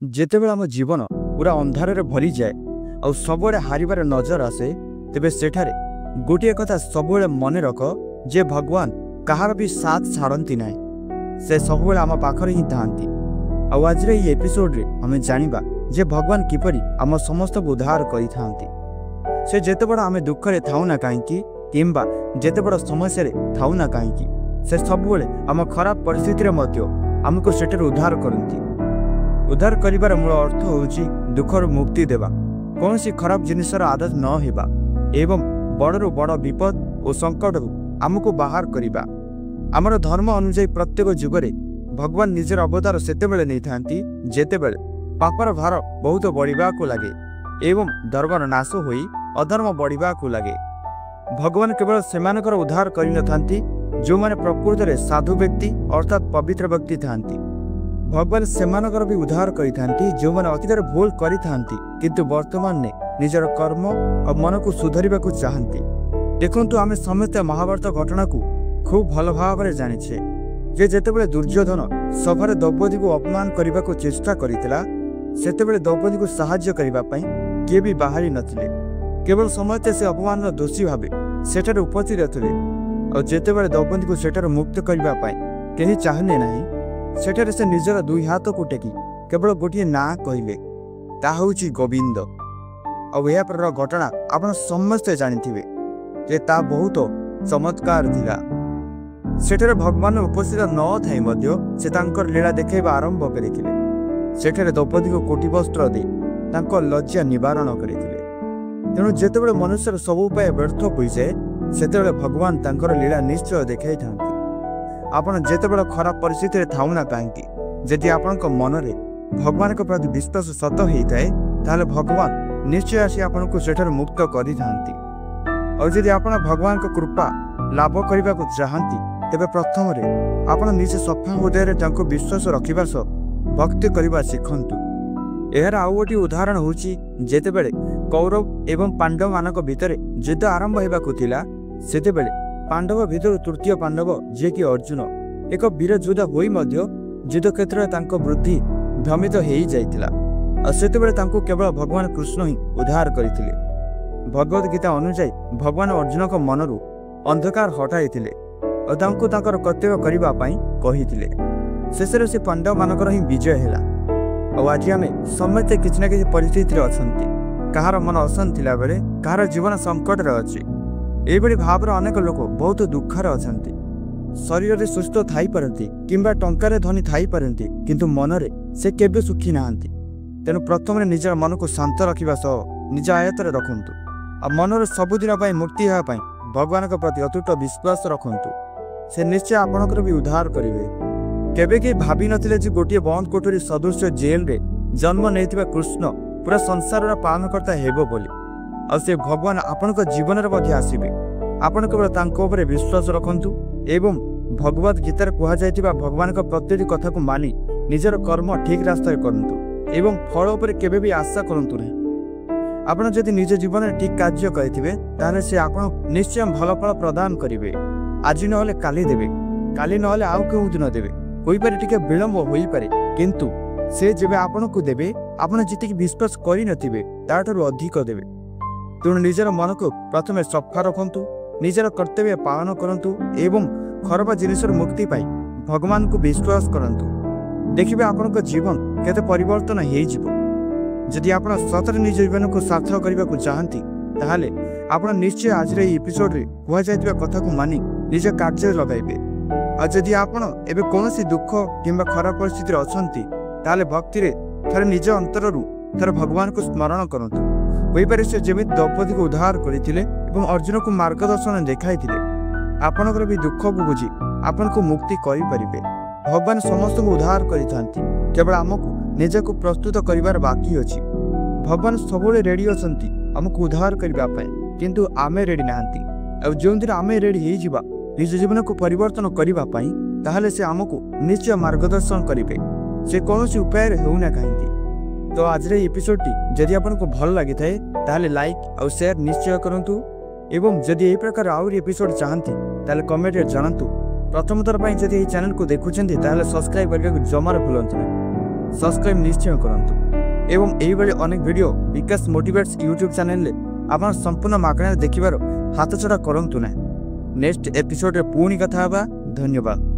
ଯେତେବେଳେ ଆମ ଜୀବନ ପୁରା ଅନ୍ଧାରରେ ଭରିଯାଏ ଆଉ ସବୁଆଡ଼େ ହାରିବାର ନଜର ଆସେ, ତେବେ ସେଠାରେ ଗୋଟିଏ କଥା ସବୁବେଳେ ମନେ ରଖ ଯେ ଭଗବାନ କାହାର ବି ସାଥ ଛାଡ଼ନ୍ତି ନାହିଁ। ସେ ସବୁବେଳେ ଆମ ପାଖରେ ହିଁ ଥାଆନ୍ତି। ଆଉ ଆଜିର ଏହି ଏପିସୋଡ଼ରେ ଆମେ ଜାଣିବା ଯେ ଭଗବାନ କିପରି ଆମ ସମସ୍ତଙ୍କୁ ଉଦ୍ଧାର କରିଥାନ୍ତି। ସେ ଯେତେ ବଡ଼ ଆମେ ଦୁଃଖରେ ଥାଉ ନା କାହିଁକି, କିମ୍ବା ଯେତେ ବଡ଼ ସମସ୍ୟାରେ ଥାଉ ନା କାହିଁକି, ସେ ସବୁବେଳେ ଆମ ଖରାପ ପରିସ୍ଥିତିରେ ମଧ୍ୟ ଆମକୁ ସେଠାରୁ ଉଦ୍ଧାର କରନ୍ତି। ଉଦ୍ଧାର କରିବାର ମୂଳ ଅର୍ଥ ହେଉଛି ଦୁଃଖରୁ ମୁକ୍ତି ଦେବା, କୌଣସି ଖରାପ ଜିନିଷର ଆଦତ ନ ହେବା ଏବଂ ବଡ଼ରୁ ବଡ଼ ବିପଦ ଓ ସଙ୍କଟରୁ ଆମକୁ ବାହାର କରିବା। ଆମର ଧର୍ମ ଅନୁଯାୟୀ ପ୍ରତ୍ୟେକ ଯୁଗରେ ଭଗବାନ ନିଜର ଅବତାର ସେତେବେଳେ ନେଇଥାନ୍ତି ଯେତେବେଳେ ପାପର ଭାର ବହୁତ ବଢ଼ିବାକୁ ଲାଗେ ଏବଂ ଧର୍ମର ନାଶ ହୋଇ ଅଧର୍ମ ବଢ଼ିବାକୁ ଲାଗେ। ଭଗବାନ କେବଳ ସେମାନଙ୍କର ଉଦ୍ଧାର କରିନଥାନ୍ତି ଯେଉଁମାନେ ପ୍ରକୃତରେ ସାଧୁ ବ୍ୟକ୍ତି ଅର୍ଥାତ୍ ପବିତ୍ର ବ୍ୟକ୍ତି ଥାଆନ୍ତି। ଭଗବାନ ସେମାନଙ୍କର ବି ଉଦ୍ଧାର କରିଥାନ୍ତି ଯେଉଁମାନେ ଅତୀତରେ ଭୁଲ କରିଥାନ୍ତି କିନ୍ତୁ ବର୍ତ୍ତମାନରେ ନିଜର କର୍ମ ଆଉ ମନକୁ ସୁଧରିବାକୁ ଚାହାନ୍ତି। ଦେଖନ୍ତୁ, ଆମେ ସମସ୍ତେ ମହାଭାରତ ଘଟଣାକୁ ଖୁବ୍ ଭଲ ଭାବରେ ଜାଣିଛେ ଯେ ଯେତେବେଳେ ଦୁର୍ଯ୍ୟୋଧନ ସଭାରେ ଦ୍ରୌପଦୀକୁ ଅପମାନ କରିବାକୁ ଚେଷ୍ଟା କରିଥିଲା, ସେତେବେଳେ ଦ୍ରୌପଦୀକୁ ସାହାଯ୍ୟ କରିବା ପାଇଁ କିଏ ବି ବାହାରି ନଥିଲେ। କେବଳ ସମସ୍ତେ ସେ ଅପମାନର ଦୋଷୀ ଭାବେ ସେଠାରେ ଉପସ୍ଥିତ ଥିଲେ। ଆଉ ଯେତେବେଳେ ଦ୍ରୌପଦୀକୁ ସେଠାରୁ ମୁକ୍ତ କରିବା ପାଇଁ କେହି ଚାହିଁଲେ ନାହିଁ, ସେଠାରେ ସେ ନିଜର ଦୁଇ ହାତକୁ ଟେକି କେବଳ ଗୋଟିଏ ନାଁ କହିଲେ, ତାହା ହେଉଛି ଗୋବିନ୍ଦ। ଆଉ ଏହାପରର ଘଟଣା ଆପଣ ସମସ୍ତେ ଜାଣିଥିବେ ଯେ ତାହା ବହୁତ ଚମତ୍କାର ଥିଲା। ସେଠାରେ ଭଗବାନ ଉପସ୍ଥିତ ନଥାଇ ମଧ୍ୟ ସେ ତାଙ୍କର ଲୀଳା ଦେଖାଇବା ଆରମ୍ଭ କରିଥିଲେ। ସେଠାରେ ଦ୍ରୌପଦୀକୁ କୋଟି ବସ୍ତ୍ର ଦେଇ ତାଙ୍କ ଲଜ୍ଜା ନିବାରଣ କରିଥିଲେ। ତେଣୁ ଯେତେବେଳେ ମନୁଷ୍ୟର ସବୁ ଉପାୟ ବ୍ୟର୍ଥ ହୋଇଯାଏ, ସେତେବେଳେ ଭଗବାନ ତାଙ୍କର ଲୀଳା ନିଶ୍ଚୟ ଦେଖାଇଥାନ୍ତି। ଆପଣ ଯେତେବେଳେ ଖରାପ ପରିସ୍ଥିତିରେ ଥାଉ ନା କାହିଁକି, ଯଦି ଆପଣଙ୍କ ମନରେ ଭଗବାନଙ୍କ ପ୍ରତି ବିଶ୍ୱାସ ସତ ହେଇଥାଏ, ତାହେଲେ ଭଗବାନ ନିଶ୍ଚୟ ଆସି ଆପଣଙ୍କୁ ସେଠାରୁ ମୁକ୍ତ କରିଥାନ୍ତି। ଆଉ ଯଦି ଆପଣ ଭଗବାନଙ୍କ କୃପା ଲାଭ କରିବାକୁ ଚାହାନ୍ତି, ତେବେ ପ୍ରଥମରେ ଆପଣ ନିଜ ସଫା ହୃଦୟରେ ତାଙ୍କୁ ବିଶ୍ୱାସ ରଖିବା ସହ ଭକ୍ତି କରିବା ଶିଖନ୍ତୁ। ଏହାର ଆଉ ଗୋଟିଏ ଉଦାହରଣ ହେଉଛି ଯେତେବେଳେ କୌରବ ଏବଂ ପାଣ୍ଡବମାନଙ୍କ ଭିତରେ ଯୁଦ୍ଧ ଆରମ୍ଭ ହେବାକୁ ଥିଲା, ସେତେବେଳେ ପାଣ୍ଡବ ଭିତରୁ ତୃତୀୟ ପାଣ୍ଡବ ଯିଏକି ଅର୍ଜୁନ, ଏକ ବୀର ଯୋଦ୍ଧା ହୋଇ ମଧ୍ୟ ଯୁଦ୍ଧକ୍ଷେତ୍ରରେ ତାଙ୍କ ବୃଦ୍ଧି ଭ୍ରମିତ ହେଇଯାଇଥିଲା। ଆଉ ସେତେବେଳେ ତାଙ୍କୁ କେବଳ ଭଗବାନ କୃଷ୍ଣ ହିଁ ଉଦ୍ଧାର କରିଥିଲେ। ଭଗବତ ଗୀତା ଅନୁଯାୟୀ ଭଗବାନ ଅର୍ଜୁନଙ୍କ ମନରୁ ଅନ୍ଧକାର ହଟାଇଥିଲେ ଆଉ ତାଙ୍କୁ ତାଙ୍କର କର୍ତ୍ତବ୍ୟ କରିବା ପାଇଁ କହିଥିଲେ। ଶେଷରେ ସେ ପାଣ୍ଡବମାନଙ୍କର ହିଁ ବିଜୟ ହେଲା। ଆଉ ଆଜି ଆମେ ସମସ୍ତେ କିଛି ନା କିଛି ପରିସ୍ଥିତିରେ ଅଛନ୍ତି। କାହାର ମନ ଅଶାନ୍ତ ଥିଲାବେଳେ କାହାର ଜୀବନ ସଙ୍କଟରେ ଅଛି। ଏଇଭଳି ଭାବରେ ଅନେକ ଲୋକ ବହୁତ ଦୁଃଖରେ ଅଛନ୍ତି। ଶରୀରରେ ସୁସ୍ଥ ଥାଇପାରନ୍ତି କିମ୍ବା ଟଙ୍କାରେ ଧନୀ ଥାଇପାରନ୍ତି, କିନ୍ତୁ ମନରେ ସେ କେବେ ସୁଖୀ ନାହାନ୍ତି। ତେଣୁ ପ୍ରଥମରେ ନିଜର ମନକୁ ଶାନ୍ତ ରଖିବା ସହ ନିଜ ଆୟତରେ ରଖନ୍ତୁ ଆଉ ମନର ସବୁଦିନ ପାଇଁ ମୁକ୍ତି ହେବା ପାଇଁ ଭଗବାନଙ୍କ ପ୍ରତି ଅତୁଟ ବିଶ୍ୱାସ ରଖନ୍ତୁ। ସେ ନିଶ୍ଚୟ ଆପଣଙ୍କର ବି ଉଦ୍ଧାର କରିବେ। କେବେ କେହି ଭାବିନଥିଲେ ଯେ ଗୋଟିଏ ବନ୍ଦ କୋଠରୀ ସଦୃଶ୍ୟ ଜେଲରେ ଜନ୍ମ ନେଇଥିବା କୃଷ୍ଣ ପୁରା ସଂସାରର ପାଳନକର୍ତ୍ତା ହେବ ବୋଲି। ଆଉ ସେ ଭଗବାନ ଆପଣଙ୍କ ଜୀବନରେ ମଧ୍ୟ ଆସିବେ। ଆପଣ କେବଳ ତାଙ୍କ ଉପରେ ବିଶ୍ୱାସ ରଖନ୍ତୁ ଏବଂ ଭଗବତ ଗୀତାରେ କୁହାଯାଇଥିବା ଭଗବାନଙ୍କ ପ୍ରତିଟି କଥାକୁ ମାନି ନିଜର କର୍ମ ଠିକ୍ ରାସ୍ତାରେ କରନ୍ତୁ ଏବଂ ଫଳ ଉପରେ କେବେ ବି ଆଶା କରନ୍ତୁ ନାହିଁ। ଆପଣ ଯଦି ନିଜ ଜୀବନରେ ଠିକ୍ କାର୍ଯ୍ୟ କରିଥିବେ, ତାହେଲେ ସେ ଆପଣ ନିଶ୍ଚୟ ଭଲ ଫଳ ପ୍ରଦାନ କରିବେ। ଆଜି ନହେଲେ କାଲି ଦେବେ, କାଲି ନହେଲେ ଆଉ କେଉଁ ଦିନ ଦେବେ। ହୋଇପାରେ ଟିକେ ବିଳମ୍ବ ହୋଇପାରେ, କିନ୍ତୁ ସେ ଯେବେ ଆପଣଙ୍କୁ ଦେବେ, ଆପଣ ଯେତିକି ବିଶ୍ୱାସ କରିନଥିବେ ତାଠାରୁ ଅଧିକ ଦେବେ। ତେଣୁ ନିଜର ମନକୁ ପ୍ରଥମେ ସଫା ରଖନ୍ତୁ, ନିଜର କର୍ତ୍ତବ୍ୟ ପାଳନ କରନ୍ତୁ ଏବଂ ଖରାପ ଜିନିଷରୁ ମୁକ୍ତି ପାଇଁ ଭଗବାନଙ୍କୁ ବିଶ୍ୱାସ କରନ୍ତୁ। ଦେଖିବେ ଆପଣଙ୍କ ଜୀବନ କେତେ ପରିବର୍ତ୍ତନ ହେଇଯିବ। ଯଦି ଆପଣ ସତରେ ନିଜ ଜୀବନକୁ ସାର୍ଥକ କରିବାକୁ ଚାହାନ୍ତି, ତାହେଲେ ଆପଣ ନିଶ୍ଚୟ ଆଜିର ଏହି ଏପିସୋଡ଼ରେ କୁହାଯାଇଥିବା କଥାକୁ ମାନି ନିଜ କାର୍ଯ୍ୟରେ ଲଗାଇବେ। ଆଉ ଯଦି ଆପଣ ଏବେ କୌଣସି ଦୁଃଖ କିମ୍ବା ଖରାପ ପରିସ୍ଥିତିରେ ଅଛନ୍ତି, ତାହେଲେ ଭକ୍ତିରେ ଥରେ ନିଜ ଅନ୍ତରରୁ ଥରେ ଭଗବାନଙ୍କୁ ସ୍ମରଣ କରନ୍ତୁ। ହୋଇପାରେ ସେ ଯେମିତି ଦ୍ରୌପଦୀକୁ ଉଦ୍ଧାର କରିଥିଲେ ଏବଂ ଅର୍ଜୁନକୁ ମାର୍ଗଦର୍ଶନ ଦେଖାଇଥିଲେ, ଆପଣଙ୍କର ବି ଦୁଃଖକୁ ବୁଝି ଆପଣଙ୍କୁ ମୁକ୍ତି କରିପାରିବେ। ଭଗବାନ ସମସ୍ତଙ୍କୁ ଉଦ୍ଧାର କରିଥାନ୍ତି, କେବଳ ଆମକୁ ନିଜକୁ ପ୍ରସ୍ତୁତ କରିବାର ବାକି ଅଛି। ଭଗବାନ ସବୁବେଳେ ରେଡ଼ି ଅଛନ୍ତି ଆମକୁ ଉଦ୍ଧାର କରିବା ପାଇଁ, କିନ୍ତୁ ଆମେ ରେଡ଼ି ନାହାନ୍ତି। ଆଉ ଯେଉଁଦିନ ଆମେ ରେଡ଼ି ହେଇଯିବା ନିଜ ଜୀବନକୁ ପରିବର୍ତ୍ତନ କରିବା ପାଇଁ, ତାହେଲେ ସେ ଆମକୁ ନିଶ୍ଚୟ ମାର୍ଗଦର୍ଶନ କରିବେ, ସେ କୌଣସି ଉପାୟରେ ହେଉନା କାହିଁକି। ତ ଆଜିର ଏହି ଏପିସୋଡ଼ଟି ଯଦି ଆପଣଙ୍କୁ ଭଲ ଲାଗିଥାଏ, ତାହେଲେ ଲାଇକ୍ ଆଉ ସେୟାର ନିଶ୍ଚୟ କରନ୍ତୁ ଏବଂ ଯଦି ଏହି ପ୍ରକାର ଆହୁରି ଏପିସୋଡ଼ ଚାହାନ୍ତି, ତାହେଲେ କମେଣ୍ଟରେ ଜଣାନ୍ତୁ। ପ୍ରଥମ ଥର ପାଇଁ ଯଦି ଏହି ଚ୍ୟାନେଲକୁ ଦେଖୁଛନ୍ତି, ତାହେଲେ ସବସ୍କ୍ରାଇବ୍ କରିବାକୁ ଜମାରୁ ଭୁଲନ୍ତୁ ନାହିଁ। ସବସ୍କ୍ରାଇବ୍ ନିଶ୍ଚୟ କରନ୍ତୁ ଏବଂ ଏହିଭଳି ଅନେକ ଭିଡ଼ିଓ ବିକାଶ ମୋଟିଭେଟ୍ସ ୟୁଟ୍ୟୁବ୍ ଚ୍ୟାନେଲରେ ଆପଣ ସମ୍ପୂର୍ଣ୍ଣ ମାଗଣାରେ ଦେଖିବାର ହାତଛଡ଼ା କରନ୍ତୁ ନାହିଁ। ନେକ୍ସଟ ଏପିସୋଡ଼ରେ ପୁଣି କଥା ହେବା। ଧନ୍ୟବାଦ।